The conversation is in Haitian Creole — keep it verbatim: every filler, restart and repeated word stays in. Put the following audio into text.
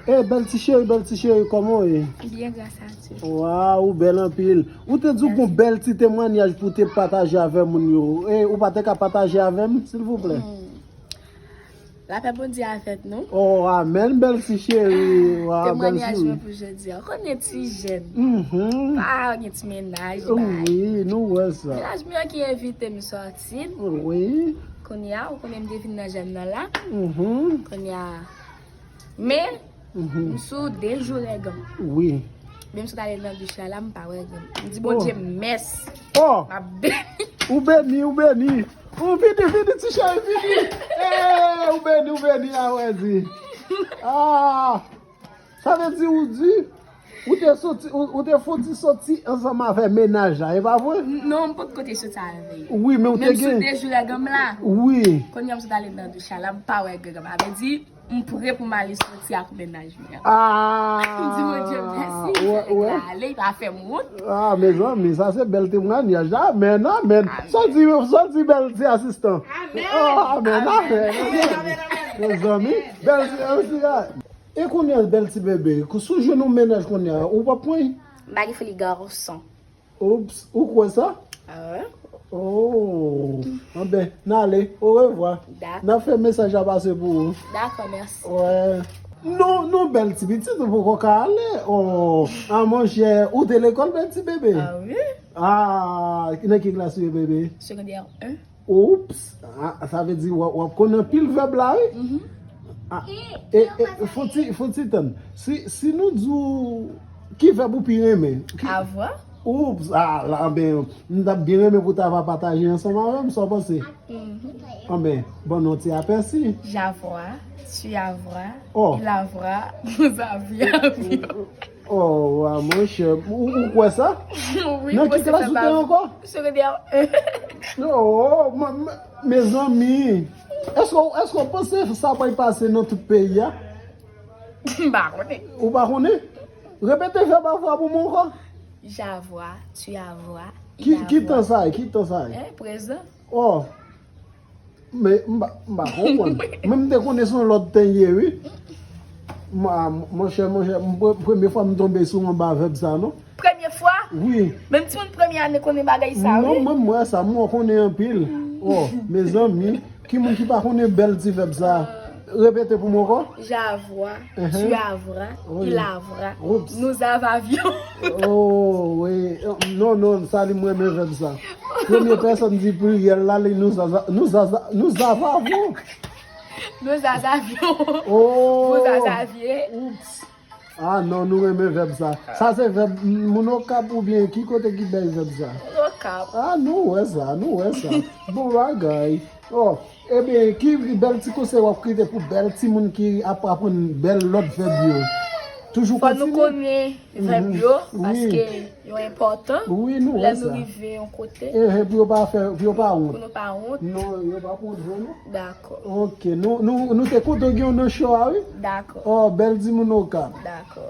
E bèl ti cheri, bèl ti cheri, kòman w ye? Byen, gras a Dye. Waw, ou bèl anpil. Ou te di w gon bèl ti temwanyaj pou w te pataje avè moun yo. E ou pa te ka pataje avè m, silvouplè? Hmm. Lapè Bondye avèk nou. Oh, amèn, bèl ti cheri. Waw, bèl Temwanyaj mwen pou jodi a. Ou konnen ti jèn. Mhm. Pa gen ti mennaj, bagay. Wi, nou wè sa. Mennaj mwen an ki envite m sòti. Wi. Kounye a, ou konnen m te vin nan jèn nan la. Mhm. Kounye a. Men, mhm, m sou de jou règ an. Wi. Men m sot ale nan douch la, la, m pa wè règ an. M di Bondye mèsi. Oh! M ap beni. Ou beni, ou beni. Ou vini, vini, ti cheri, vini. Eh, ou beni, ou beni, a wè di. Ah! Sa vle di ou di, ou te soti, ou, ou te fouti soti ansanm avè mennaj la, e pa vre? Non, m potko te soti avè l. Wi, men ou te gen. Men m sou de jou règ an m la. Wi. Kounye a m sot ale nan douch la, la, m pa wè règ an. Sa vle di, m prè pou m ale soti ak mennaj mwen an. Ah! M di Bondye mèsi, wè, wè. Li pa fè m wont. Ah, mezanmi, sa se bèl temwanyaj. Amèn, amèn. Amèn. Sa w di, sa w di bèl ti asistan? Amèn. Ah, amèn, amèn. Amèn, amèn, amèn. Mezanmi, bèl ti asistan. E kounye a, bèl ti bebe, sou jwenn yon mennaj kounye a, ou p ap pran l? M pa gen foli gason. Oups, ou kwè sa? Ah. Oh, anben, n ale. Orevwa. Dakò. N ap fè mesaj la pase pou ou. Dakò, mèsi. Wè. Non, non, bèl ti pitit, ou poko ka ale. Oh, ah, monchè, ou te lekòl, bèl ti bebe? Ah, wi. Ah, nan ki klas ou ye, bebe? Segondè en. Oups, ah, sa vle di w ap, w ap konn anpil vèb la, wi. Mhm. Ah, e, e, fon ti, fon ti tann. Si, si nou di w ki vèb ou pi renmen? Ki... Avoir. Oups, ah, la, ben, m t ap byen renmen pou w ta va pataje ansanm avè m, sa w panse? Mhm. Anben, ban nou yon ti apèsi. J'avoir, tu avoir, oh, il avoir, nous avions. Oh, wa, monchè, ou, ou kwè sa? Wi. Nan ki klas ou te ankò? Segondè en. Oh, ma, ma, mezanmi. Èske, èske w panse sa pral pase nan tout peyi a? M pa konnen. Ou pa konnen? Repete vèb avoir pou mwen ankò. J'avoir, tu avoir, il avoir. Ki, ki tan sa ye? Ki tan sa ye? Eh, prezan. Oh. Men, m pa, m pa konprann. Men m te konnen se yon lòt tan ye, wi. Mwa, monchè, monchè, m pre-, premye fwa m tonbe sou anba vèb sa, non. Premye fwa? Wi. Menm timoun premye ane konnen bagay sa, wi. Non, mwen, m wè sa, m wè w konnen anpil. Oh, mezanmi, ki moun ki pa konnen bèl ti vèb sa? Repete pou mwen ankò. J'avoir, tu avoir, il avoir, nous avavions. Oh, wi. Non, non, sa li m renmen vèb sa. Premye pèsòn di pliryèl la, li nous a, nous a, nous avavions. Nous avavions. Oh. Vous avaviez. Oups. Ah, non, nou renmen vèb sa. Sa se vèb moun Okap oubyen ki kote ki bay vèb sa? Okap. Ah, nou wè sa, nou wè sa. Bon bagay. Oh, ebyen, ki bèl ti konsèy w ap kite pou bèl timoun ki ap aprann bèl lòt vèb yo? Toujou kontinye. Fò nou konnen vèb yo, paske yo enpòtan. Wi, nou wè sa. Lè nou rive yon kote. Eh, eh, pou yo pa fè, pou yo pa wont. Pou nou pa wont. Non, yo pa wont vre, non. Dakò. Ok, nou, nou, nou te kontan gen w nan show a, wi. Dakò. Oh, bèl timoun Okap. Dakò.